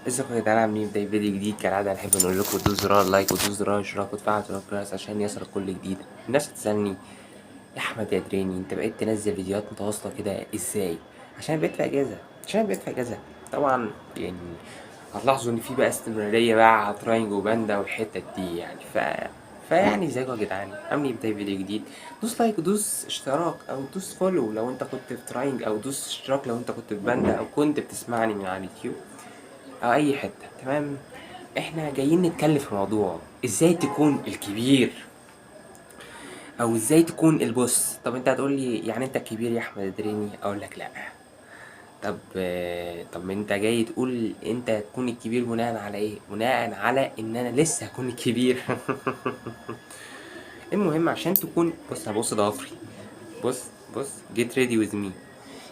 ازيكم يا جدعان؟ عاملين ايه؟ فيديو جديد كالعادة. نحب نقول لكم دوسوا زرار like ودوسوا زرار اشتراك وتفعلوا زرار الجرس عشان يصل كل جديد. الناس تسألني يا احمد يا دريني انت بقيت تنزل فيديوهات متواصلة كده ازاي؟ عشان بقيت في اجازة، عشان بقيت في اجازة طبعا. يعني هتلاحظوا ان في بقى استمرارية بقى على تراينج وباندا والحتت دي يعني. فيعني ازيكم يا جدعان؟ عاملين ايه؟ بداية فيديو جديد. دوس like ودوس اشتراك او دوس follow لو انت كنت في تراينج، او دوس اشتراك لو انت كنت في باندا او كنت بتسمعني من على اليوتيوب او اي حتة. تمام، احنا جايين نتكلم في موضوع ازاي تكون الكبير او ازاي تكون ال boss. طب انت هتقول لي يعني انت الكبير يا احمد دريني؟ اقول لك لا. طب ما انت جاي تقول انت تكون الكبير بناء على ايه؟ بناء على ان انا لسه هكون الكبير. المهم عشان تكون بص، هبص ضوافري، بص بص get ready with me،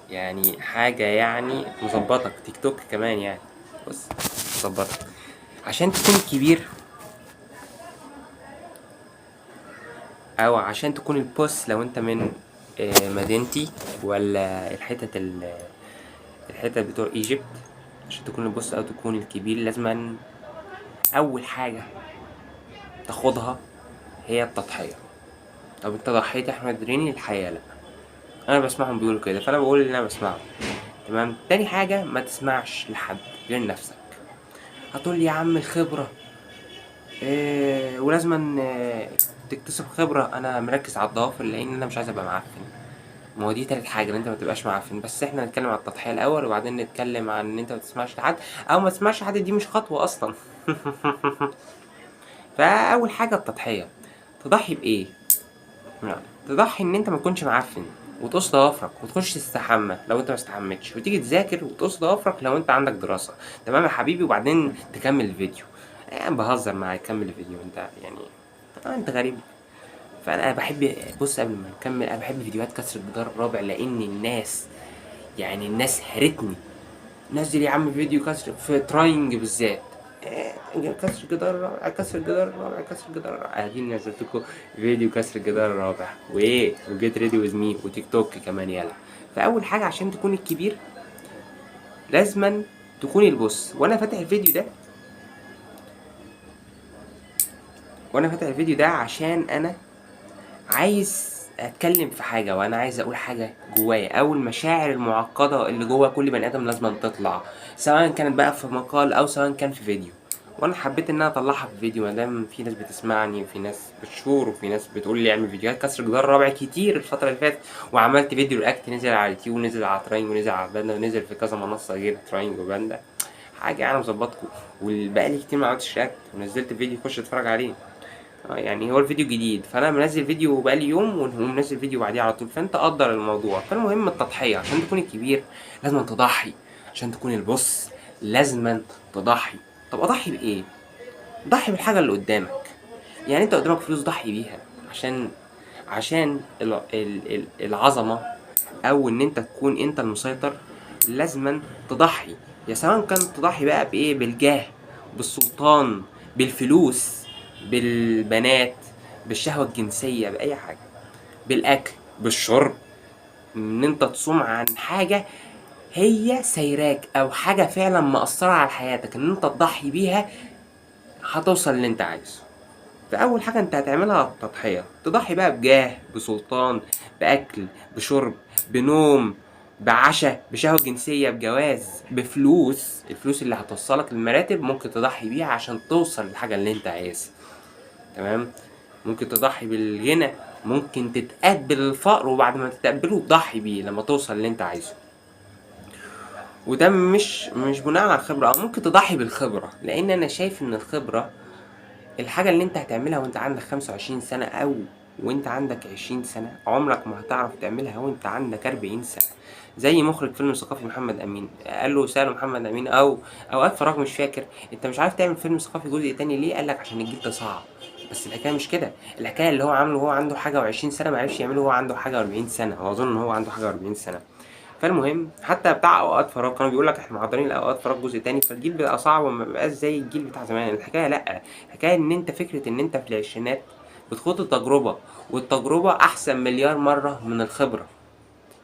يعني حاجة يعني مظبطك تيك توك كمان يعني. بص مظبطك عشان تكون الكبير او عشان تكون ال boss لو انت من مدينتي ولا الحتت بتوع Egypt. عشان تكون ال boss او تكون الكبير لازم اول حاجة تاخدها هي التضحية. طب انت ضحيت يا احمد دريني؟ الحقيقة لا، انا بسمعهم بيقولوا كده فانا بقول اللي انا بسمعه. تمام. تاني حاجة ما تسمعش لحد غير نفسك. هتقول لي يا عم الخبرة إيه ولازما تكتسب خبرة. انا مركز على الضوافر لان انا مش عايز ابقى معفن. ما هو دي تالت حاجة ان انت ما تبقاش معفن. بس احنا نتكلم على التضحية الاول وبعدين نتكلم عن ان انت ما تسمعش لحد او ما تسمعش لحد، دي مش خطوة اصلا. فاول حاجة التضحية. تضحي بايه؟ تضحي ان انت ما تكونش معفن وتقص ضوافرك وتخش تستحمى لو انت ما استحمتش، وتيجي تذاكر وتقص ضوافرك لو انت عندك دراسة. تمام يا حبيبي؟ وبعدين تكمل الفيديو. انا بهزر معاك، كمل الفيديو انت يعني انت غريب. فانا بحب، بص قبل ما نكمل، انا بحب فيديوهات كسر الجدار الرابع لان الناس يعني الناس هرتني. نزل يا عم فيديو كسر في تراينج بالذات، كسر الجدار الرابع، كسر الجدار الرابع، كسر الجدار الرابع. اديني نزلت لكم فيديو كسر الجدار الرابع وايه و get ready with me وتيك توك كمان. يلا. فاول حاجة عشان تكون الكبير لازما تكون ال boss. وانا فاتح الفيديو ده، وانا فاتح الفيديو ده عشان انا عايز اتكلم في حاجة، وانا عايز اقول حاجة جوايا او المشاعر المعقدة اللي جوا كل بني ادم لازم تطلع، سواء كانت بقى في مقال او سواء كان في فيديو. وانا حبيت ان انا اطلعها في فيديو ما دام في ناس بتسمعني وفي ناس بتشور وفي ناس بتقول لي اعمل فيديوهات كسر جدار رابع كتير الفترة اللي فاتت، وعملت فيديو react نزل على اليوتيوب ونزل على تراينج ونزل على باندا ونزل في كذا منصة غير تراينج وباندا. حاجة انا مظبطكم، وبقالي كتير ما عملتش react ونزلت فيديو خش اتفرج عليه. يعني هو الفيديو جديد فانا منزل فيديو بقالي يوم ومنزل فيديو بعديه على طول، فانت قدر الموضوع. فالمهم التضحية، عشان تكون الكبير لازم تضحي، عشان تكون ال boss لازم تضحي. طب اضحي بايه؟ ضحي بالحاجة اللي قدامك. يعني انت قدامك فلوس ضحي بيها عشان العظمة او ان انت تكون انت المسيطر. لازما تضحي، يا سواء كان تضحي بقى بايه؟ بالجاه، بالسلطان، بالفلوس، بالبنات، بالشهوة الجنسية، بأي حاجة، بالأكل، بالشرب، إن أنت تصوم عن حاجة هي سايراك أو حاجة فعلا مأثرة على حياتك، إن أنت تضحي بيها هتوصل اللي أنت عايزه. فأول حاجة أنت هتعملها التضحية. تضحي بقى بجاه، بسلطان، بأكل، بشرب، بنوم، بعشاء، بشهوة جنسية، بجواز، بفلوس. الفلوس اللي هتوصلك للمراتب ممكن تضحي بيها عشان توصل للحاجة اللي انت عايزها. تمام؟ ممكن تضحي بالغنى، ممكن تتقبل الفقر وبعد ما تتقبله تضحي بيه لما توصل اللي انت عايزه. وده مش بناء على الخبرة. او ممكن تضحي بالخبرة، لان انا شايف ان الخبرة الحاجة اللي انت هتعملها وانت عندك 25 سنة او وانت عندك 20 سنة عمرك ما هتعرف تعملها وانت عندك 40 سنة. زي مخرج فيلم ثقافي محمد امين، قال له، سأله محمد امين او اوقات فراغ مش فاكر، انت مش عارف تعمل فيلم ثقافي جزء تاني ليه؟ قال لك عشان الجيل ده صعب. بس الحكاية مش كده، الحكاية اللي هو عامله وهو عنده حاجة و20 سنة ما عرفش يعمله وهو عنده حاجة و40 سنة، هو اظن ان هو عنده حاجة و40 سنة. فالمهم حتى بتاع اوقات فراغ كانوا بيقول لك احنا محضرين لاوقات فراغ جزء تاني، فالجيل بقى صعب وما بقاش زي الجيل بتاع زمان. الحكاية لا، الحكاية ان انت فكرة ان انت في العشرينات بتخوض التجربة، والتجربة احسن مليار مرة من الخبرة.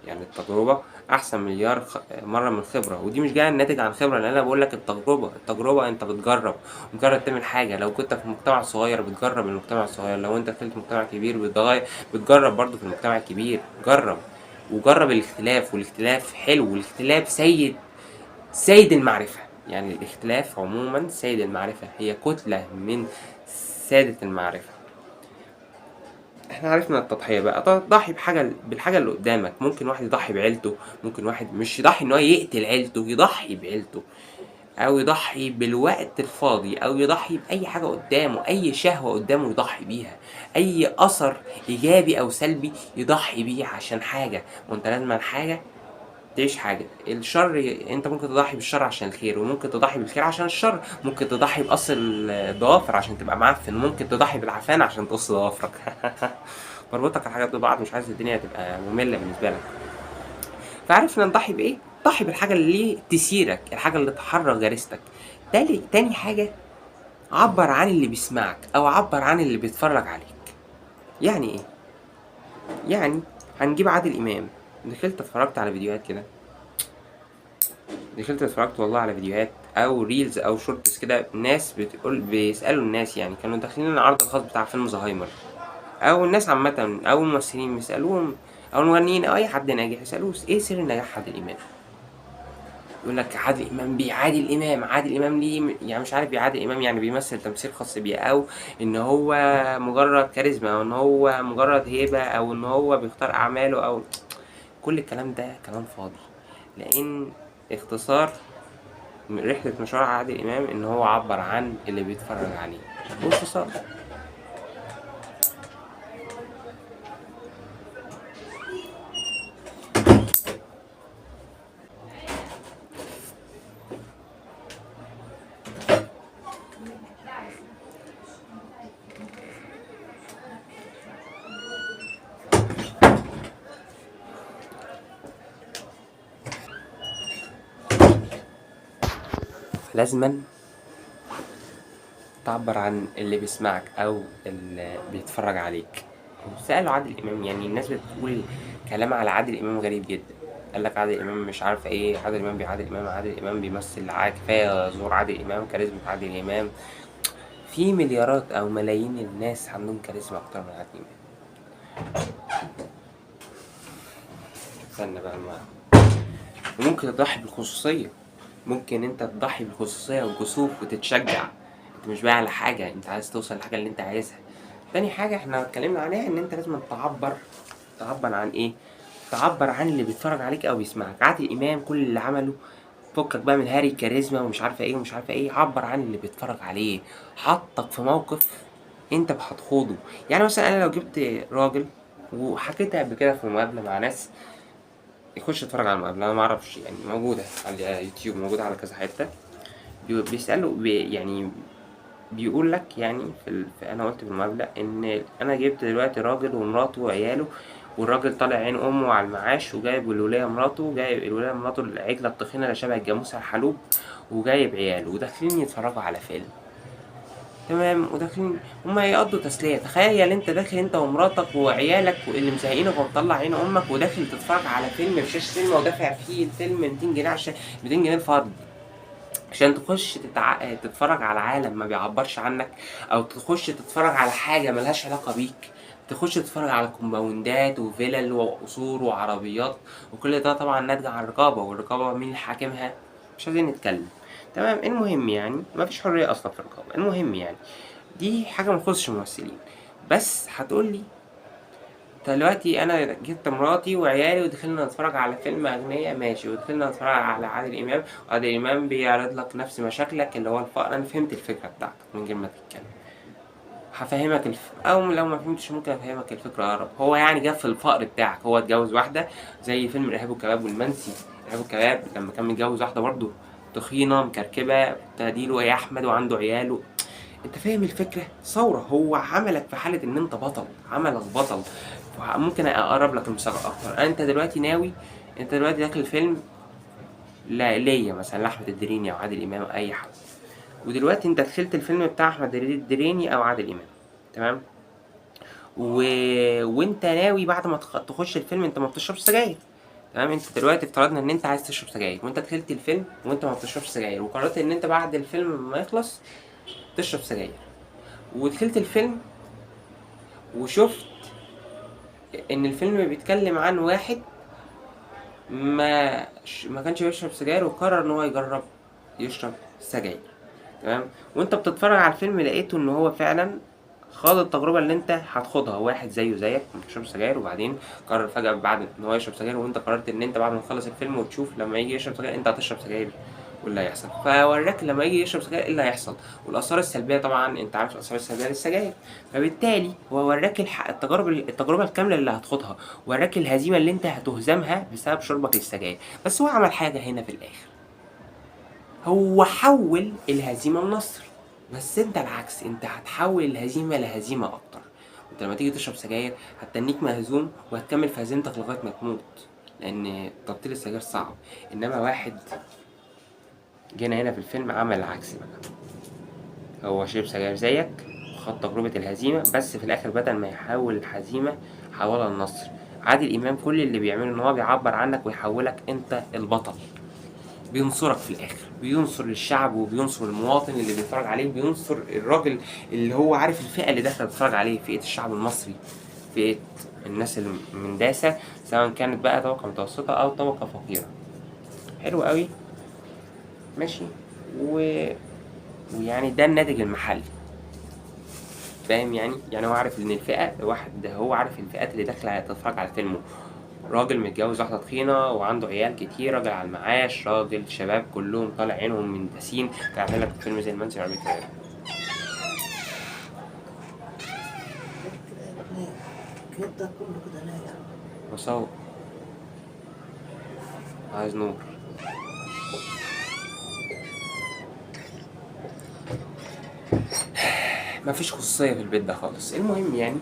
يعني التجربة احسن مليار مرة من الخبرة. ودي مش جاية ناتج عن خبره، لان انا بقول لك التجربة، التجربة انت بتجرب، مجرد تعمل حاجة. لو كنت في مجتمع صغير بتجرب المجتمع الصغير، لو انت دخلت مجتمع كبير بتغير، بتجرب برضو في المجتمع الكبير. جرب وجرب الاختلاف، والاختلاف حلو، والاختلاف سيد المعرفة. يعني الاختلاف عموما سيد المعرفة، هي كتلة من سادة المعرفة. احنا عرفنا التضحية بقى، تضحي بحاجة، بالحاجة اللي قدامك. ممكن واحد يضحي بعيلته، ممكن واحد مش يضحي ان هو يقتل عيلته، يضحي بعيلته او يضحي بالوقت الفاضي، او يضحي باي حاجة قدامه، اي شهوة قدامه يضحي بيها، اي اثر ايجابي او سلبي يضحي بيه عشان حاجة. وانت لازم حاجة تعيش حاجة. الشر انت ممكن تضحي بالشر عشان الخير، وممكن تضحي بالخير عشان الشر، ممكن تضحي بقص الضوافر عشان تبقى معفن، ممكن تضحي بالعفان عشان تقص ضوافرك. بربطك الحاجات ببعض، مش عايز الدنيا تبقى مملة بالنسبة لك. فعرفنا نضحي بايه؟ ضحي بالحاجة اللي تثيرك، الحاجة اللي تحرك غريزتك. تاني حاجة، عبر عن اللي بيسمعك او عبر عن اللي بيتفرج عليك. يعني ايه؟ يعني هنجيب عادل امام. دخلت اتفرجت على فيديوهات كده، دخلت اتفرجت والله على فيديوهات او reels او shorts كده، ناس بتقول، بيسالوا الناس، يعني كانوا داخلين العرض الخاص بتاع فيلم زهايمر، او الناس عامة او الممثلين بيسالوهم، او المغنيين او اي حد ناجح، يسالوه ايه سر نجاح عادل امام؟ يقول لك عادل امام بيعادل امام، عادل امام ليه يعني مش عارف بيعادل امام، يعني بيمثل تمثيل خاص بيه، او ان هو مجرد كاريزما، او ان هو مجرد هيبة، او ان هو بيختار اعماله، او كل الكلام ده كلام فاضي. لان اختصار رحلة مشوار عادل إمام إن هو عبر عن اللي بيتفرج عليه باختصار. لازما تعبر عن اللي بيسمعك او اللي بيتفرج عليك. سألوا عادل امام، يعني الناس بتقول كلام على عادل امام غريب جدا، قال لك عادل امام مش عارف ايه، عادل امام بيعادل امام، عادل امام بيمثل، كفاية ظهور عادل امام، كاريزما عادل امام. في مليارات او ملايين الناس عندهم كاريزما اكتر من عادل امام. استنى بقى المعنى. وممكن تضحي بالخصوصيه، ممكن انت تضحي بالخصوصيه والكسوف وتتشجع، انت مش بايع على حاجة، انت عايز توصل للحاجة اللي انت عايزها. تاني حاجة احنا اتكلمنا عليها ان انت لازم تعبر، تعبر عن ايه؟ تعبر عن اللي بيتفرج عليك او بيسمعك. عادل امام كل اللي عمله، فكك بقى من هاري كاريزما ومش عارفه ايه ومش عارفه ايه، عبر عن اللي بيتفرج عليه، حطك في موقف انت هتخوضه. يعني مثلا انا لو جبت راجل، وحكيتها قبل كده في مقابله مع ناس، يخش يتفرج على المقابلة، انا ما اعرفش يعني موجودة على اليوتيوب، موجودة على كذا حتة، بيسالوا يعني بيقول لك يعني في انا قلت في المقابلة ان انا جبت دلوقتي راجل ومراته وعياله، والراجل طالع عين امه على المعاش، وجايب الولاية مراته، جايب الولاية مراته العجلة التخينه اللي شبه الجاموسة الحلوب، وجايب عياله، وداخلين يتفرجوا على فيلم، تمام، وداخلين هما يقضوا تسلية. تخيل انت داخل انت ومراتك وعيالك واللي مزهقينك ومطلع عين امك، وداخل تتفرج على فيلم في شاشة سينما، ودافع فيه الفيلم 200 جنيه، عشان 200 جنيه الفرد، عشان تخش تتفرج على عالم ما بيعبرش عنك، او تخش تتفرج على حاجة ملهاش علاقة بيك، تخش تتفرج على كومباوندات وفلل وقصور وعربيات، وكل ده طبعا ناتج عن الرقابة، والرقابه مين اللي حاكمها؟ مش عايزين نتكلم، تمام. المهم يعني مفيش حرية اصلا في الرقابة. المهم يعني دي حاجة ما تخصش الممثلين. بس هتقولي دلوقتي انا جبت مراتي وعيالي ودخلنا نتفرج على فيلم اغنياء، ماشي، ودخلنا نتفرج على عادل امام، وعادل امام بيعرض لك نفس مشاكلك اللي هو الفقر. انا فهمت الفكرة بتاعتك من غير ما تتكلم، هفهمك او لو ما فهمتش ممكن افهمك الفكرة اقرب. هو يعني جاب في الفقر بتاعك، هو اتجوز واحدة زي فيلم الارهاب والكباب والمنسي. الارهاب والكباب لما كان متجوز واحدة برضه تخينة مكركبه، تناديله يا احمد، وعنده عياله. انت فاهم الفكرة؟ ثورة، هو عملك في حاله ان انت بطل، عملك بطل. ممكن اقرب لك المثال اكتر. انت دلوقتي ناوي، انت دلوقتي داخل فيلم لا ليا مثلا لاحمد الدريني او عادل امام او اي حد، ودلوقتي انت دخلت الفيلم بتاع احمد الدريني او عادل امام، تمام، وانت ناوي بعد ما تخش الفيلم، انت ما بتشربش سجاير، تمام؟ انت دلوقتي افترضنا ان انت عايز تشرب سجاير، وانت دخلت الفيلم وانت ما بتشربش سجاير، وقررت ان انت بعد الفيلم ما يخلص تشرب سجاير، ودخلت الفيلم وشفت ان الفيلم بيتكلم عن واحد ما كانش بيشرب سجاير وقرر ان هو يجرب يشرب سجاير. تمام؟ وانت بتتفرج على الفيلم لقيته ان هو فعلا خاض التجربة اللي انت هتخوضها، واحد زيه زيك ما بيشربش سجاير، وبعدين قرر فجأة بعد ان هو يشرب سجاير، وانت قررت ان انت بعد ما تخلص الفيلم وتشوف لما يجي يشرب سجاير انت هتشرب سجاير واللي هيحصل. فوراك لما يجي يشرب سجاير ايه اللي هيحصل والاثار السلبية، طبعا انت عارف الاثار السلبية للسجاير. فبالتالي هو وراك التجربة الكاملة اللي هتخوضها، وراك الهزيمة اللي انت هتهزمها بسبب شربك للسجاير. بس هو عمل حاجة هنا في الاخر، هو حول الهزيمة لنصر. بس انت العكس، انت هتحول الهزيمة لهزيمه اكتر. انت لما تيجي تشرب سجاير هتتنيك مهزوم وهتكمل في هزيمتك لغاية ما تموت، لان تبطيل السجاير صعب. انما واحد جينا هنا في الفيلم عمل العكس بقى، هو شرب سجاير زيك وخد تجربة الهزيمة، بس في الآخر بدل ما يحول الهزيمة حولها لنصر. عادل إمام كل اللي بيعمله إن هو بيعبر عنك ويحولك أنت البطل، بينصرك في الآخر، بينصر الشعب وبينصر المواطن اللي بيتفرج عليه، وبينصر الراجل اللي هو عارف الفئة اللي داخلة تتفرج عليه، فئة الشعب المصري، فئة الناس اللي منداسة، سواء كانت بقى طبقة متوسطة أو طبقة فقيرة. حلو قوي، ماشي. ويعني ده الناتج المحلي، فاهم يعني؟ يعني هو عارف ان الفئة واحد، هو عارف الفئات اللي داخله تتفرج على فيلمه. راجل متجوز واحدة تخينة وعنده عيال كتير، راجل على المعاش، راجل شباب كلهم طالع عينهم من تسين، تعمل لك فيلم زي المنسي وعربية الغاب. كده كله كده نايم. بصور عايز نور. مفيش خصوصية في البيت ده خالص. المهم يعني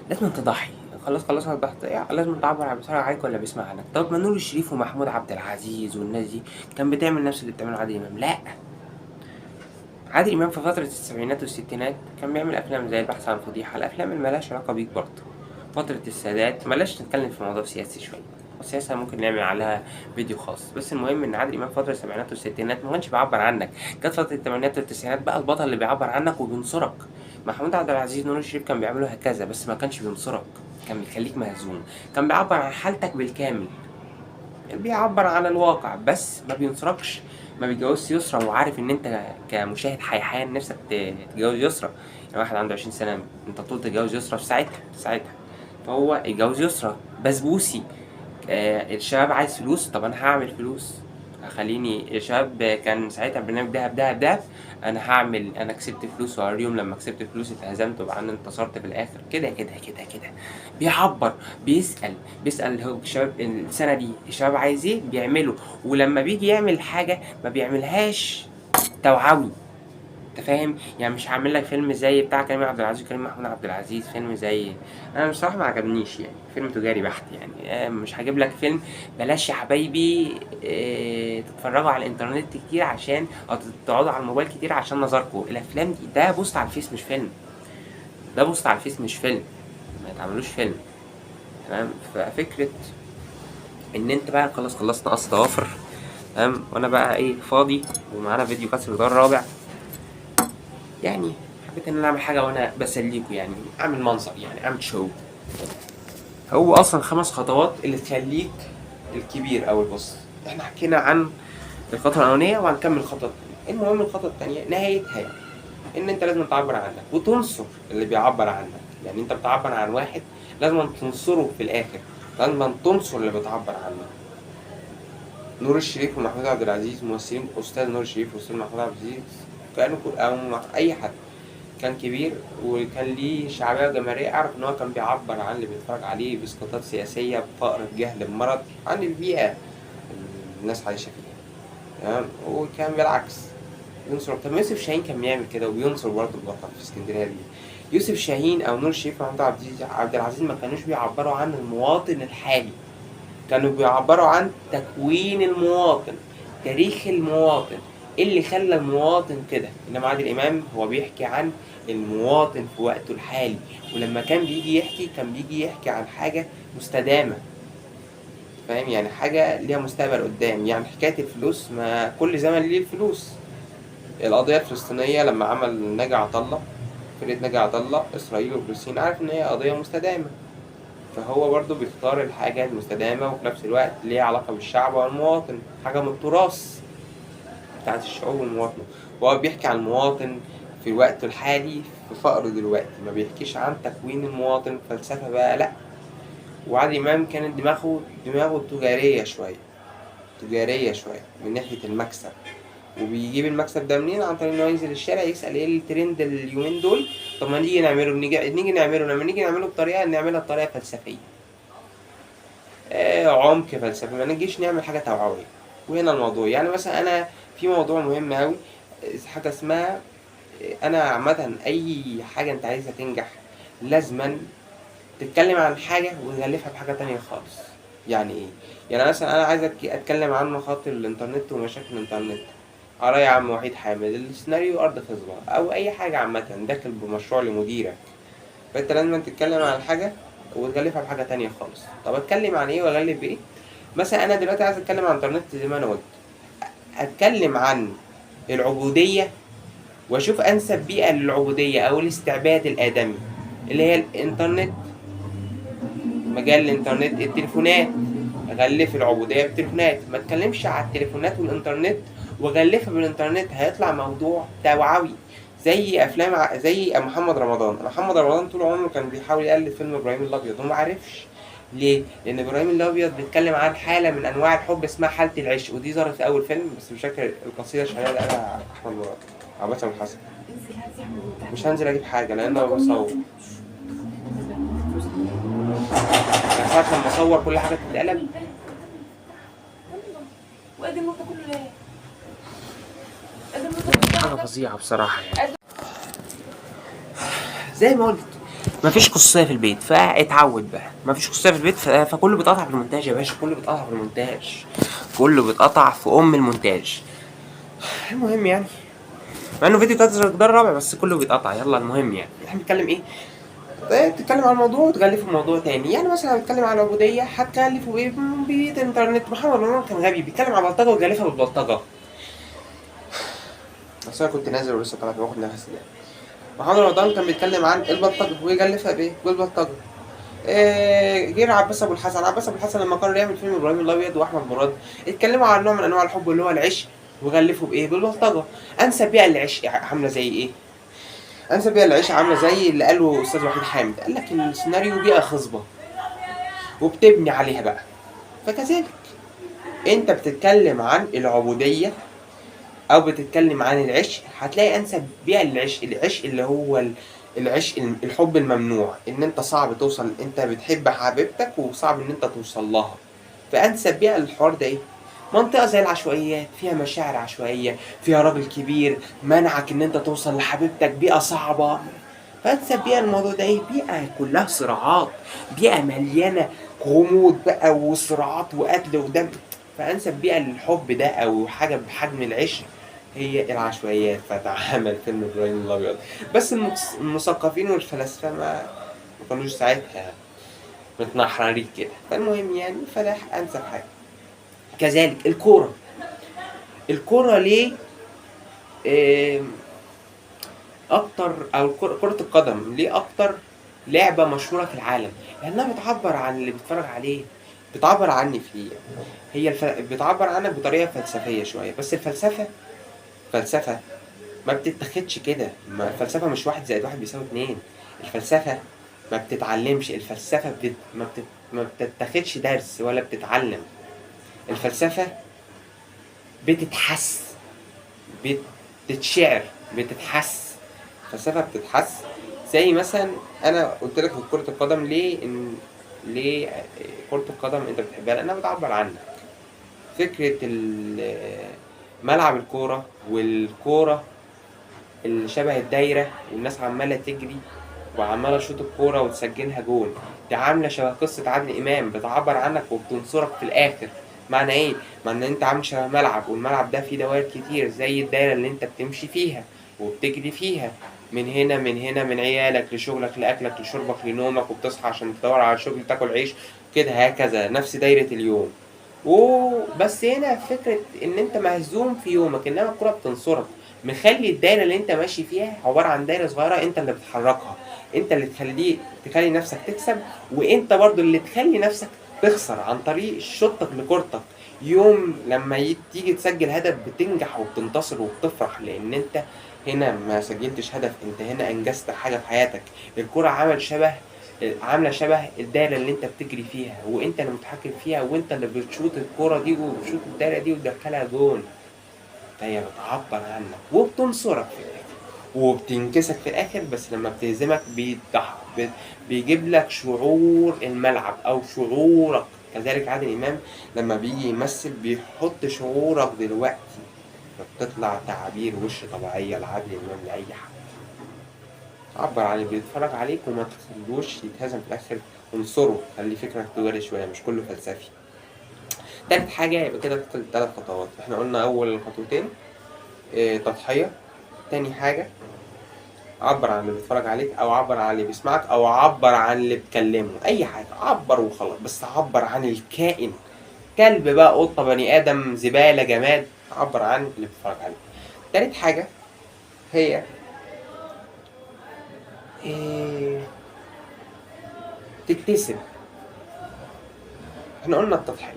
لازم تضحي، خلاص خلصنا التضحية، لازم تعبر عن بيتفرج عليك ولا بيسمع عنك. طب ما نور الشريف ومحمود عبد العزيز والناس دي كان بتعمل نفس اللي بتعمله عادل إمام؟ لا، عادل إمام في فترة السبعينات والستينات كان بيعمل أفلام زي البحث عن فضيحة، الأفلام اللي ملهاش علاقة بيك برضه. فترة السادات بلاش نتكلم في موضوع سياسي شوية، السياسة ممكن نعمل عليها فيديو خاص، بس المهم إن عادل إمام فترة السبعينات والستينات ما كانش بيعبر عنك. كانت فترة الثمانينات والتسعينات بقى البطل اللي بيعبر عنك وبينصرك. محمود عبد العزيز نور الشريف كان بيعملوا هكذا، بس ما كانش بينصرك، كان بيخليك مهزوم، كان بيعبر عن حالتك بالكامل، بيعبر عن الواقع بس ما بينصركش. ما بيتجوزش يسرا وعارف ان انت كمشاهد حيحان نفسك تتجوز يسرا، يعني واحد عنده 20 سنة انت طول تتجوز يسرا في ساعتها، فهو اتجوز يسرا. بسبوسي، الشباب عايز فلوس، طب انا هعمل فلوس، خليني الشباب كان ساعتها برنامج دهب دهب دهب، انا هعمل، انا كسبت فلوس وهوريهم لما كسبت فلوس اتهزمت وبعدين انتصرت في الاخر، كده كده كده كده. بيعبر، بيسأل هو الشباب السنة دي الشباب عايز ايه بيعمله، ولما بيجي يعمل حاجة ما بيعملهاش توعوي، انت فاهم؟ يعني مش هعمل لك فيلم زي بتاع كريم عبد العزيز وكريم محمود عبد العزيز، فيلم زي انا بصراحة ما عجبنيش، يعني فيلم تجاري بحت يعني. مش هجيب لك فيلم بلاش يا حبايبي، تتفرجوا على الانترنت كتير عشان، او تقعدوا على الموبايل كتير عشان نظركم. الافلام دي ده post على الفيس مش فيلم، ده post على الفيس مش فيلم، ما تعملوش فيلم، تمام؟ ففكره ان انت بقى خلاص خلصنا قص ضوافر، تمام؟ وانا بقى ايه فاضي ومعانا فيديو كسر الجدار الرابع، يعني حبيت ان انا اعمل حاجة وانا بسليكوا، يعني اعمل منظر، يعني اعمل شو. هو اصلا 5 خطوات اللي تخليك الكبير او البص. احنا حكينا عن الخطوة الاولانية وهنكمل الخطوة الثانية. المهم الخطوة الثانية نهايتها يعني ان انت لازم تعبر عنك وتنصر اللي بيعبر عنك، يعني انت بتعبر عن واحد لازم تنصره في الاخر، لازم تنصر اللي بتعبر عنه. نور الشريف ومحمود عبد العزيز ممثلين، استاذ نور الشريف واستاذ محمود عبد العزيز كانوا او اي حد كان كبير وكان ليه شعبية وجماهيريه، اعرف ان هو كان بيعبر عن اللي بيتفرج عليه باسقاطات سياسية، بفقر، بجهل، بمرض، عن البيئة الناس عايشه فيها، تمام؟ وكان بالعكس بينصر. طب يوسف شاهين كان بيعمل كده وبينصر برضه البطل في اسكندرية دي. يوسف شاهين او نور الشريف ومحمود عبد العزيز ما كانوش بيعبروا عن المواطن الحالي، كانوا بيعبروا عن تكوين المواطن، تاريخ المواطن، ايه اللي خلى المواطن كده. انما عادل امام هو بيحكي عن المواطن في وقته الحالي، ولما كان بيجي يحكي كان بيجي يحكي عن حاجة مستدامة. فاهم؟ يعني حاجة ليها مستقبل قدام. يعني حكاية الفلوس، ما كل زمن ليه الفلوس. القضية الفلسطينية لما عمل ناجي عطا الله، فرقة ناجي عطا الله، إسرائيل وفلسطين، عارف إن هي قضية مستدامة، فهو برضو بيختار الحاجة المستدامة وفي نفس الوقت ليها علاقة بالشعب والمواطن، حاجة من التراث بتاعت الشعوب والمواطنة. وهو بيحكي عن المواطن في الوقت الحالي في فقره دلوقتي، ما بيحكيش عن تكوين المواطن فلسفة بقى، لأ. وعادل إمام كانت دماغه تجارية شوية، تجارية شوية من ناحية المكسب. وبيجيب المكسب ده منين؟ عن طريق إن هو ينزل الشارع يسأل إيه الترند اليومين دول، طب ما نيجي نعمله، نيجي نعمله، لما نيجي نعمله بطريقة نعملها بطريقة فلسفية، عمق فلسفي، ما نجيش نعمل حاجة توعوية. وهنا الموضوع، يعني مثلا أنا في موضوع مهم أوي، حاجة اسمها، أنا عامة أي حاجة أنت عايزها تنجح لازما تتكلم عن حاجة وتغلفها بحاجة تانية خالص. يعني إيه؟ يعني مثلا أنا عايز أتكلم عن مخاطر الإنترنت ومشاكل الإنترنت، على يا عم وحيد حامد السيناريو أرض خصبة أو أي حاجة عامة، داخل بمشروع لمديرك، فأنت لازم تتكلم عن حاجة وتغلفها بحاجة تانية خالص. طب أتكلم عن إيه وأغلف بإيه؟ مثلا أنا دلوقتي عايز أتكلم عن الإنترنت زي ما أنا قلت، أتكلم عن العبودية وأشوف أنسب بيئة للعبودية أو الاستعباد الآدمي اللي هي الإنترنت، مجال الإنترنت، التليفونات. غلف العبودية بالتليفونات، ما تكلمش على التليفونات والإنترنت وغلفها بالإنترنت، هيطلع موضوع توعوي زي أفلام زي محمد رمضان. محمد رمضان طول عمره كان بيحاول يقلد فيلم إبراهيم الأبيض وما عرفش ليه؟ لأن إبراهيم الأبيض بيتكلم عن حالة من أنواع الحب اسمها حالة العشق، ودي ظهرت في أول فيلم، بس مش فاكر القصيدة الشعرية اللي قالها أحمد مراد عباس أبو الحسن. مش هنزل أجيب حاجة لأن أنا بصور، يعني ساعة لما أصور كل حاجة تتقلب. حاجة فظيعة بصراحة يعني. زي ما قلت مفيش خصوصية في البيت، فاتعود بقى مفيش خصوصية في البيت، فكله بيتقطع في المونتاج يا باشا، كله بيتقطع في المونتاج، كله بيتقطع في أم المونتاج. المهم يعني مع إنه فيديو كذا ده الرابع بس كله بيتقطع. يلا المهم يعني احنا بنتكلم إيه؟ تتكلم عن الموضوع وتغلفه بموضوع تاني. يعني مثلا هتكلم عن العبودية، هتكلفه بإيه؟ بيت إنترنت. محمد رمضان كان غبي بيتكلم عن بلطجة وتغلفها بالبلطجة. بس أنا كنت نازل ولسه طالع باخد نفسي يعني. محمد رمضان كان بيتكلم عن البلطجة ويغلفها بإيه؟ بالبلطجة. غير عباس أبو الحسن، عباس أبو الحسن لما قرر يعمل فيلم إبراهيم الأبيض وأحمد مراد اتكلموا عن نوع من أنواع الحب اللي هو العشق وغلفه بإيه؟ بالبلطجة. أنسب بيئة للعشق عاملة زي إيه؟ أنسب بيئة للعشق عاملة زي اللي قاله أستاذ وحيد حامد، قال لك السيناريو بيئة خصبة وبتبني عليها بقى. فكذلك أنت بتتكلم عن العبودية أو بتتكلم عن العشق، هتلاقي أنسب بيئة للعشق، العشق اللي هو العشق الحب الممنوع، إن أنت صعب توصل، أنت بتحب حبيبتك وصعب إن أنت توصل لها. فأنسب بيئة للحوار ده إيه؟ منطقة زي العشوائيات، فيها مشاعر عشوائية، فيها راجل كبير منعك إن أنت توصل لحبيبتك، بيئة صعبة. فأنسب بيئة الموضوع ده إيه؟ بيئة كلها صراعات، بيئة مليانة غموض بقى وصراعات وقتل ودم. فأنسب بيئة للحب ده أو حاجة بحجم العشق هي العشوائيات. فتعامل فيلم إبراهيم الأبيض. بس المثقفين والفلاسفة ما كانوش ساعتها متنحررين كده. فالمهم يعني فده أنسب حاجة. كذلك الكورة، الكورة ليه أكتر، أو كرة القدم ليه أكتر لعبة مشهورة في العالم؟ لأنها بتعبر عن اللي بيتفرج عليه، بتعبر عني فيه، هي بتعبر عنك بطريقة فلسفية شوية. بس الفلسفة فلسفة ما بتتاخدش كده، ما الفلسفة مش 1 زائد 1 بيساوي 2، الفلسفة ما بتتعلمش، الفلسفة ما بتتاخدش درس ولا بتتعلم، الفلسفة بتتحس، بتتشعر، بتتحس، الفلسفة بتتحس. زي مثلا أنا قلت لك في كرة القدم ليه ليه كرة القدم أنت بتحبها؟ لأنها بتعبر عنك. فكرة ملعب الكورة والكورة اللي شبه الدايرة والناس عمالة تجري وعمالة تشوط الكورة وتسجلها جون، دي عاملة شبه قصة عادل إمام، بتعبر عنك وبتنصرك في الآخر. معنى إيه؟ معنى إن أنت عامل شبه ملعب، والملعب ده فيه دوائر كتير زي الدايرة اللي أنت بتمشي فيها وبتجري فيها، من هنا من هنا، من عيالك لشغلك لأكلك لشربك لنومك، وبتصحى عشان تدور على شغل تاكل عيش كده، هكذا نفس دايرة اليوم. وبس هنا فكرة ان انت مهزوم في يومك، انما الكرة بتنصرك، مخلي الدايرة اللي انت ماشي فيها عبارة عن دايرة صغيرة انت اللي بتحركها، انت اللي تخلي نفسك تكسب، وانت برضو اللي تخلي نفسك تخسر عن طريق شوطك لكورتك. يوم لما تيجي تسجل هدف بتنجح وبتنتصر وبتفرح، لان انت هنا ما سجلتش هدف، انت هنا انجزت حاجة في حياتك. الكرة عاملة شبه الدايرة اللي انت بتجري فيها، وانت اللي متحكم فيها، وانت اللي بتشوط الكرة دي وبتشوط الدايرة دي وتدخلها جون. فهي بتعبر عنك وبتنصرك في الآخر وبتنكسك في الآخر، بس لما بتهزمك بيجيب لك شعور الملعب أو شعورك. كذلك عادل إمام لما بيجي يمثل بيحط شعورك دلوقتي، فبتطلع تعابير وش طبيعية لعادل إمام لأي حد. عبر عن اللي بيتفرج عليك وما تخلوش يتهزم في الآخر، انصره، خلي فكرك تجاري شوية مش كله فلسفي. تالت حاجة، يبقى كده تلات خطوات، احنا قلنا أول خطوتين تضحية، تاني حاجة عبر عن اللي بيتفرج عليك، أو عبر عن اللي بيسمعك، أو عبر عن اللي بتكلمه، أي حاجة عبر وخلاص، بس عبر عن الكائن، كلب بقى، قطة، بني آدم، زبالة، جماد، عبر عن اللي بيتفرج عليك. تالت حاجة هي تكتسب. احنا قلنا التضحية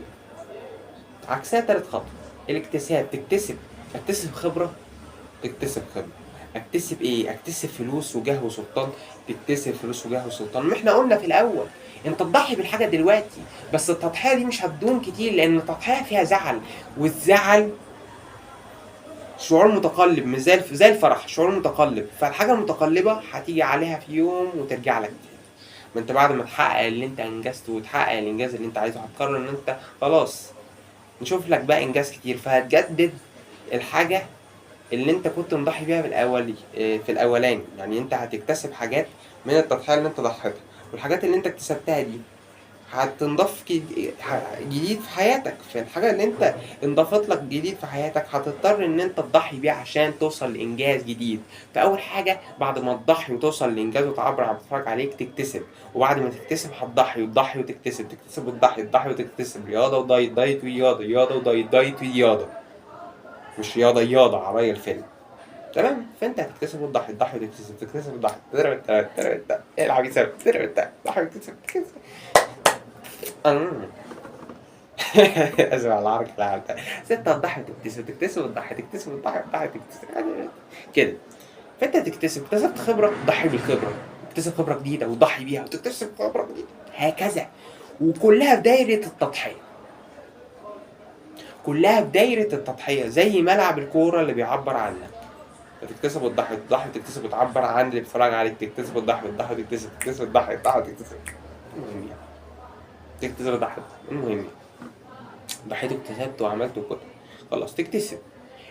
عكسها تالت خطوة الاكتساب. تكتسب، اكتسب خبرة، تكتسب خبرة، اكتسب ايه؟ اكتسب فلوس وجاه وسلطان، تكتسب فلوس وجاه وسلطان. ما احنا قلنا في الاول انت تضحي بالحاجة دلوقتي، بس التضحية دي مش هتدوم كتير، لان التضحية فيها زعل، والزعل شعور متقلب، مش زي الفرح، شعور متقلب. فالحاجة المتقلبة هتيجي عليها في يوم وترجع لك تاني. ما انت بعد ما تحقق اللي انت انجزته وتحقق الانجاز اللي انت عايزه، هتقرر ان انت خلاص نشوف لك بقى انجاز كتير، فهتجدد الحاجة اللي انت كنت مضحي بيها في الاولاني. يعني انت هتكتسب حاجات من التضحية اللي انت ضحيتها، والحاجات اللي انت اكتسبتها دي هتنضاف جديد في حياتك. فالحاجة اللي انت انضافت لك جديد في حياتك هتضطر ان انت تضحي بيها عشان توصل لانجاز جديد. فاول حاجة بعد ما تضحي وتوصل لانجاز وتعبر عن بتتفرج عليك تكتسب، وبعد ما تكتسب هتضحي وتضحي وتكتسب، تكتسب وتضحي، تضحي وتكتسب، رياضة ودايت، دايت ورياضة، رياضة ودايت، دايت ورياضة، مش رياضة رياضة على الفيلم. تمام؟ فانت هتكتسب وتضحي، تضحي وتكتسب، تكتسب وتضحي، تضرب التلاتة، تضرب التلاتة، العب يسب، تضرب التلاتة، تضحي وتكتسب، تكتسب. اسف على العركة اللي عملتها. ستة تضحي وتكتسب، تكتسب وتضحي، تكتسب وتضحي، تضحي وتكتسب كده. فانت هتكتسب، اكتسبت خبرة ضحي بالخبرة، اكتسب خبرة جديدة وتضحي بيها وتكتسب خبرة جديدة، هكذا. وكلها في دايرة التضحية، كلها في دايرة التضحية، زي ملعب الكورة اللي بيعبر عنك. تكتسب وتضحي، تضحي وتكتسب وتعبر عن اللي بيتفرج عليك، تكتسب وتضحي، وتضحي وتكتسب، تكتسب وتضحي، تضحي وتكتسب. المهم يعني تكتسب وتضحي، المهم يعني ضحيت واكتسبت وعملت وكده، خلاص تكتسب.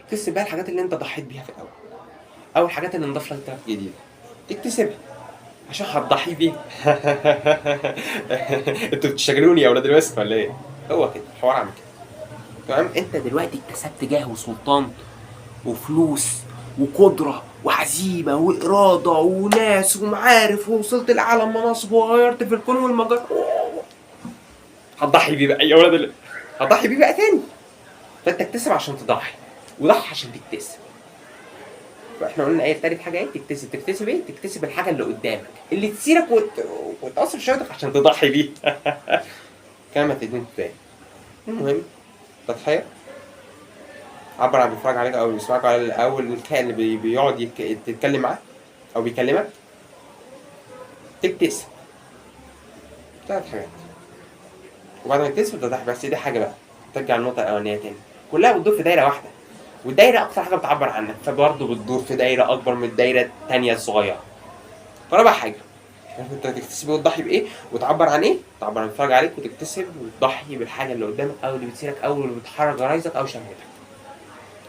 اكتسب بقى الحاجات اللي انت ضحيت بيها في الاول، او الحاجات اللي انضاف لك جديده تكتسبها عشان هتضحي بيها. انتوا بتشغلوني يا اولاد الوسخ ولا ايه؟ هو كده الحوار عامل كده. تمام؟ انت دلوقتي اكتسبت جاه وسلطان وفلوس وقدرة وعزيمة وإرادة وناس ومعارف، ووصلت لأعلى مناصب وغيرت في الكون والمجرة. هتضحي بيه بقى يا ولاد هتضحي بيه بقى تاني. فأنت اكتسب عشان تضحي، وضحي عشان تكتسب. فاحنا قلنا ايه تالت حاجة؟ ايه؟ تكتسب. تكتسب ايه؟ تكتسب الحاجة اللي قدامك اللي تثيرك وتأثر في شهوتك عشان تضحي بيها. كما تدين تاني. المهم تضحية، عبر عن بيتفرج عليك او بيسمعك على الاول، الكائن اللي بيقعد تتكلم معاه او بيكلمك. تكتسب تلات حاجات، وبعد ما تكتسب تضحي. بس دي حاجة بقى ترجع للنقطة الأولانية تاني، كلها بتدور في دايرة واحدة، والدايرة أكتر حاجة بتعبر عنك، فبرضه بتدور في دايرة أكبر من الدايرة التانية الصغيرة. فرابع حاجة، عارف أنت تكتسب وتضحي بإيه؟ وتعبر عن إيه؟ تعبر عن بيتفرج عليك، وتكتسب وتضحي بالحاجة اللي قدامك أو اللي بتثيرك أو اللي بتحرك غرايزك أو شهوتك.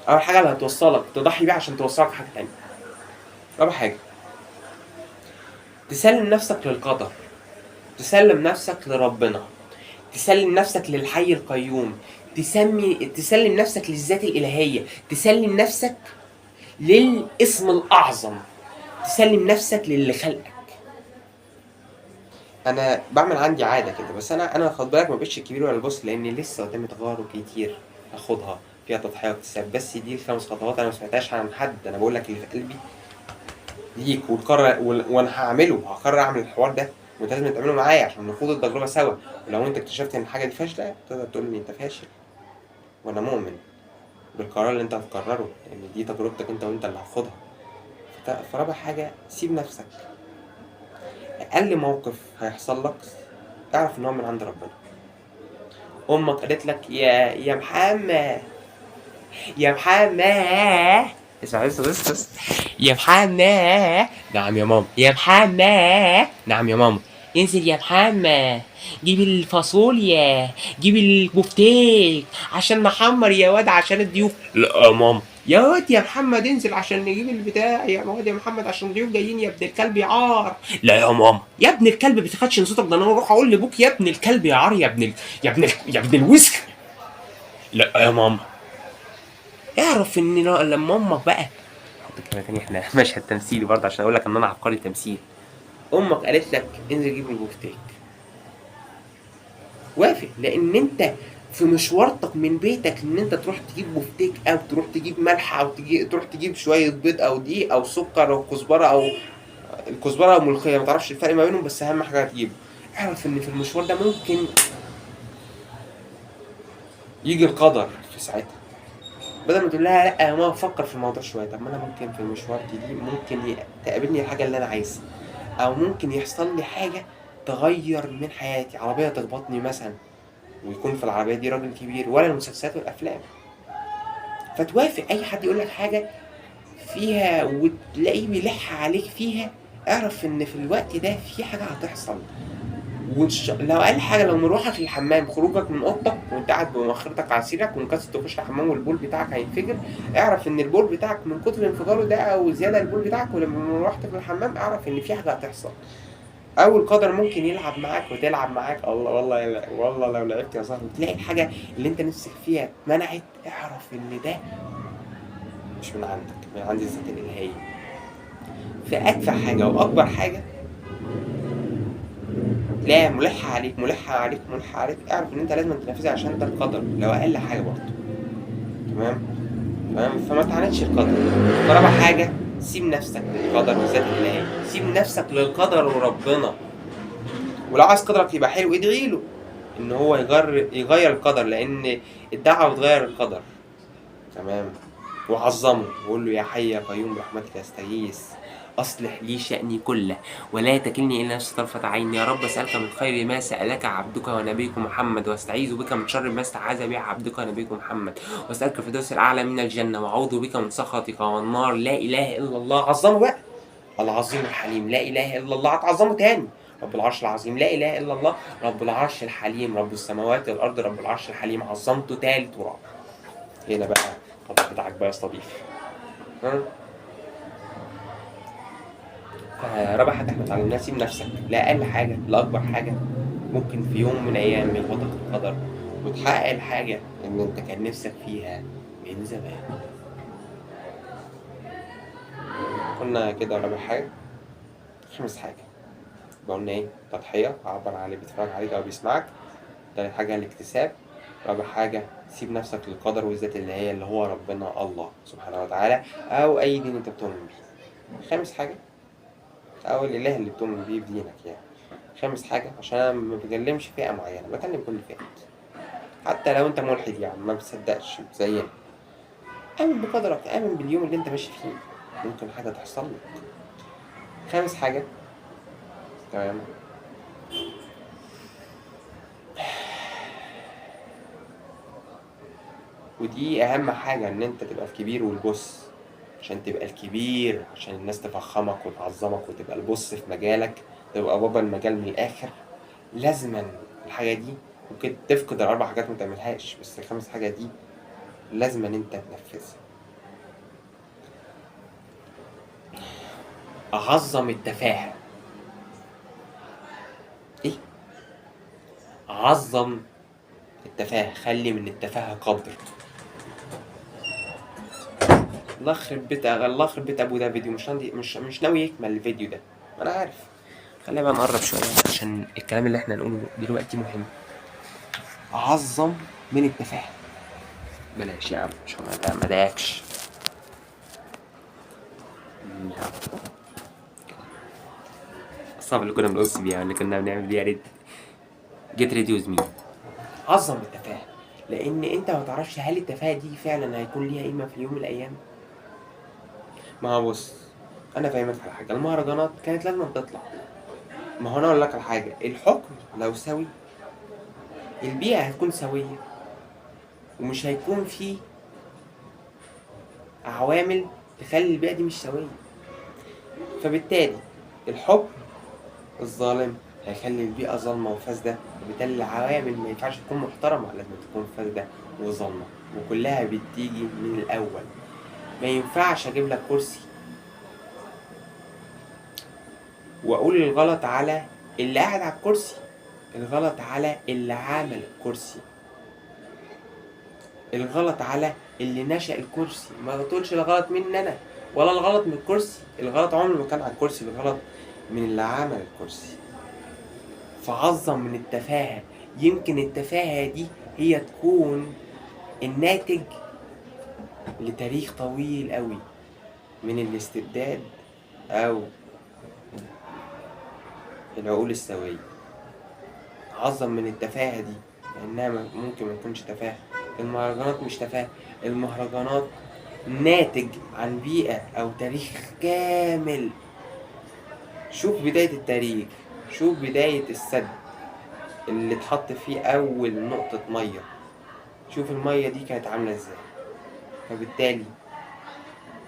أول حاجة اللي هتوصلك تضحي بيها عشان توصلك حاجة تانية. رابع حاجة، تسلم نفسك للقدر، تسلم نفسك لربنا، تسلم نفسك للحي القيوم، تسلم نفسك للذات الإلهية، تسلم نفسك للاسم الأعظم، تسلم نفسك للي خلقك. انا بعمل عندي عادة كده، بس انا خد بالك ما بقتش الكبير ولا ال boss، لان لسه قدامي تجارب كتير هاخدها فيها تضحية واكتساب. بس دي الخمس خطوات انا ما سمعتهاش عن حد، انا بقول لك اللي في قلبي ليك، والقرار وانا هعمله، هقرر اعمل الحوار ده، وانت لازم تعمله معايا عشان نخوض التجربة سوا. ولو انت اكتشفت ان الحاجة دي فاشلة تقدر تقول لي انت فاشل، وانا مؤمن بالقرار اللي انت هتقرره لان دي تجربتك انت وانت اللي هتاخدها. فرابع حاجة، سيب نفسك. اقل موقف هيحصل لك اعرف ان هو من عند ربنا. امك قالت لك يا محمد، يا محمد، اسمع بس بس بس، يا محمد، نعم يا ماما، يا محمد، نعم يا ماما، انزل يا محمد جيب الفاصوليا، جيب البفتيك عشان نحمر يا واد عشان الضيوف. لا يا ماما، يا واد يا محمد انزل عشان نجيب البتاع، يا واد يا محمد عشان الضيوف جايين يا ابن الكلب يا عار. لا يا ماما، يا ابن الكلب ما تاخدش من صوتك ده، انا اروح اقول لابوك يا ابن الكلب يا عار، يا ابن يا ابن يا ابن الوسخ. لا يا ماما. اعرف ان لما امك بقى، حط كلمة تانية، احنا مشهد تمثيلي برضه عشان اقول لك ان انا عبقري تمثيل. امك قالت لك انزل جيب البفتيك، وافق، لان انت في مشوارتك من بيتك ان انت تروح تجيب بفتيك او تروح تجيب ملح او تروح تجيب شوية بيض او دقيق او سكر او كزبره او الكزبره او ملوخية، ما تعرفش الفرق ما بينهم، بس اهم حاجة هتجيبه. اعرف ان في المشوار ده ممكن يجي القدر في ساعتها. بدل ما تقول لها لا يا ماما فكر في الموضوع شوية، طب ما انا ممكن في المشوار دي ممكن تقابلني الحاجة اللي انا عايزها، او ممكن يحصل لي حاجة تغير من حياتي، عربية تخبطني مثلا ويكون في العربية دي راجل كبير، ولا المسلسلات والافلام. فتوافق اي حد يقول لك حاجة فيها وتلاقيه بيلح عليك فيها، اعرف ان في الوقت ده في حاجة هتحصل. لو اقل حاجة، لو مروحك للحمام، خروجك من اوضتك وانت قاعد بمؤخرتك على سريرك ومكسل تخش الحمام والبول بتاعك هينفجر، اعرف ان البول بتاعك من كتر انفجاره ده او زيادة البول بتاعك ولما مروحتك للحمام، اعرف ان في حاجة هتحصل. او القدر ممكن يلعب معاك وتلعب معاك، الله والله والله لو لعبت يا صاحبي تلاقي الحاجة اللي انت نفسك فيها اتمنعت، اعرف ان ده مش من عندك، من عند الذات الالهية. فادفع حاجة واكبر حاجة لا ملحة عليك ملحة عليك ملحة عليك، اعرف ان انت لازم تنفذها عشان ده القدر، لو اقل حاجة برضه. تمام تمام. فما تعاندش القدر. رابع حاجة، سيب نفسك للقدر والذات الالهية، سيب نفسك للقدر وربنا. ولو عايز قدرك يبقى حلو ادعي له ان هو يغير القدر، لان الدعوة بتغير القدر. تمام. وعظمه وقول له يا حي يا قيوم برحمتك استغيث، أصلح لي شأني كله ولا تكلني إلى نفسي طرفة عين، يا رب أسألك من خير ما سألك عبدك ونبيك محمد، وأستعيذ بك من شر ما استعاذ به عبدك ونبيك محمد، وأسألك الفردوس الأعلى من الجنة، وأعوذ بك من سخطك والنار، لا إله إلا الله. عظمه بقى، العظيم الحليم، لا إله إلا الله. هتعظمه تاني، رب العرش العظيم، لا إله إلا الله، رب العرش الحليم، رب السماوات والأرض، رب العرش الحليم. عظمته تالت ورابع. هنا بقى القدر بتاعك بقى يستضيف. ها؟ رابع حاجة احنا اتعلمناها، سيب نفسك، لا أقل حاجة لا أكبر حاجة، ممكن في يوم من الأيام يخبطك القدر وتحقق الحاجة اللي أنت كان نفسك فيها من زمان. قلنا كده رابع حاجة. خامس حاجة قلنا إيه؟ تضحية، عبر عن اللي بيتفرج عليك أو بيسمعك. تالت حاجة الاكتساب. رابع حاجة سيب نفسك للقدر والذات اللي هي اللي هو ربنا الله سبحانه وتعالى أو أي دين أنت بتؤمن بيه. خامس حاجة أو الإله اللي بتؤمن بيه في دينك يعني. خامس حاجة، عشان أنا ما بكلمش فئة معينة، بكلم كل فئة، حتى لو أنت ملحد يعني ما بتصدقش زينا، آمن بقدرك، آمن باليوم اللي أنت ماشي فيه، ممكن حاجة تحصل لك. خامس حاجة، تمام، ودي أهم حاجة، إن أنت تبقى الكبير وال boss. عشان تبقى الكبير، عشان الناس تفخمك وتعظمك وتبقى ال boss في مجالك، تبقى بابا المجال من الآخر، لازما الحاجة دي ممكن تفقد الأربع حاجات ما تعملهاش، بس الخامس حاجة دي لازما أنت تنفذها. عظم التفاهة. إيه؟ عظم التفاهة، خلي من التفاهة قدر. الله يخرب بيت، الله يخرب بيت ابو ده فيديو، مش عندي، مش ناوي يكمل الفيديو ده، انا عارف، خلينا بقى نقرب شوية عشان الكلام اللي احنا نقوله دلوقتي مهم. عظم من التفاهة. بلاش يا عم عشان ما اضايقكش. الصعب اللي كنا بنقص بيها، اللي كنا بنعمل بيها ready get ready with me. عظم التفاهة، لان انت ما تعرفش هل التفاهة دي فعلا هيكون ليها قيمة في يوم من الايام. ما هو بص، انا فاهمك على حاجة، المهرجانات كانت لازم تطلع. ما هو انا اقول لك على حاجة، الحكم لو سوي البيئة هتكون سويه، ومش هيكون في عوامل تخلي البيئة دي مش سويه. فبالتالي الحكم الظالم هيخلي البيئة ظالمة وفاسدة، وبالتالي العوامل ما ينفعش تكون محترمة، لازم تكون فاسدة وظالمة، وكلها بتيجي من الأول. ما ينفعش أجيب لك كرسي وأقول الغلط على اللي قاعد على الكرسي، الغلط على اللي عمل الكرسي، الغلط على اللي نشأ الكرسي. ما تقولش الغلط مني أنا ولا الغلط من الكرسي، الغلط عمره ما كان على الكرسي، الغلط من اللي عمل الكرسي. فعظم من التفاهة، يمكن التفاهة دي هي تكون الناتج لتاريخ طويل قوي من الاستبداد أو العقول السوية. عظم من التفاهة دي لأنها ممكن ما تكونش تفاهة. المهرجانات مش تفاهة، المهرجانات ناتج عن بيئة أو تاريخ كامل. شوف بداية التاريخ، شوف بداية السد اللي اتحط فيه أول نقطة مية، شوف المية دي كانت عاملة ازاي. فبالتالي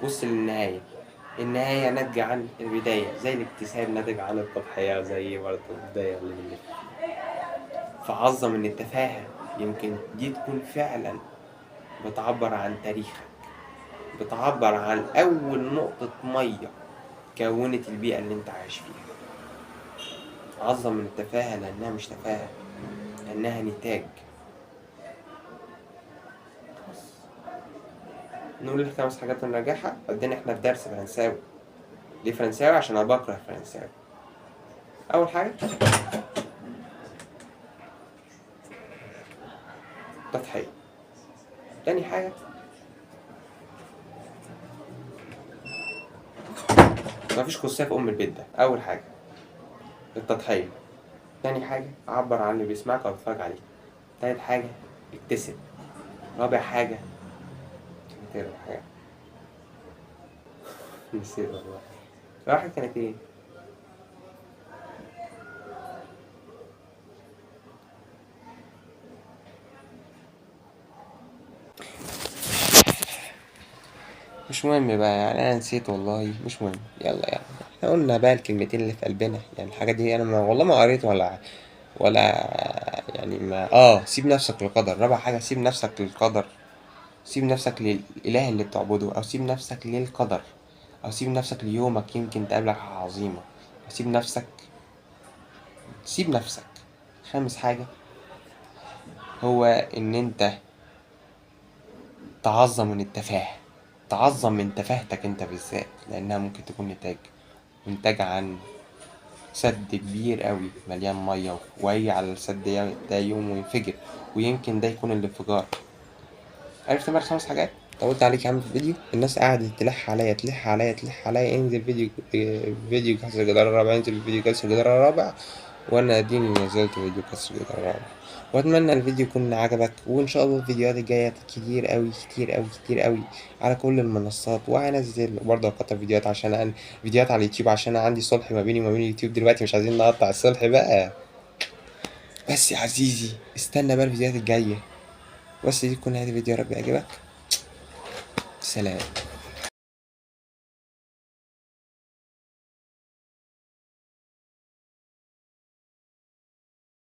بص للنهاية، النهاية ناتجة عن البداية، زي الاكتساب ناتج عن التضحية، زي برضه البداية اللي بنلف. فعظم من التفاهة، يمكن دي تكون فعلا بتعبر عن تاريخك، بتعبر عن أول نقطة مية كونت البيئة اللي انت عايش فيها. عظم من التفاهة لأنها مش تفاهة، لأنها نتاج. بس نقول الخمس حاجات ونراجعها. بعدين احنا في درس فرنساوي. ليه فرنساوي؟ عشان انا بكره فرنساوي. اول حاجة تضحية، تاني حاجة مفيش خصوصية في ام البيت ده. اول حاجة التضحية، تاني حاجة عبر عن اللي بيسمعك او بيتفرج عليك، تالت حاجة اكتسب، رابع حاجة كانت ايه حاجة نسيت والله. رابع حاجة كانت ايه؟ مش مهم بقى، يعني انا نسيت والله، مش مهم. يلا يعني احنا قلنا بقى الكلمتين اللي في قلبنا، يعني الحاجات دي انا ما والله ما قريت ولا يعني ما سيب نفسك للقدر. رابع حاجة سيب نفسك للقدر، سيب نفسك للإله اللي بتعبده، أو سيب نفسك للقدر، أو سيب نفسك ليومك يمكن تقابلك حاجة عظيمة، أو سيب نفسك، سيب نفسك. خامس حاجة هو إن أنت تعظم من التفاهة، تعظم من تفاهتك أنت بالذات، لأنها ممكن تكون نتاج عن سد كبير قوي مليان مية، وهي على السد ده يوم وينفجر، ويمكن ده يكون الانفجار. عرفت بقى الخمس حاجات؟ طولت عليك يا عم في الفيديو، الناس قعدت تلح عليا تلح عليا تلح عليا، انزل فيديو كسر الجدار الرابع، انزل فيديو كسر الجدار الرابع، وانا اديني نزلت فيديو كسر الجدار الرابع. واتمنى الفيديو يكون عجبك، وان شاء الله الفيديوهات الجاية كتير قوي كتير قوي كتير قوي على كل المنصات، وهنزل برضه اقطع فيديوهات عشان أنا فيديوهات على اليوتيوب، عشان انا عندي صلح ما بيني وما بين اليوتيوب دلوقتي، مش عايزين نقطع الصلح بقى. بس يا عزيزي استنى بقى الفيديوهات الجاية. بس دي تكون نهاية الفيديو، يا رب يعجبك. سلام.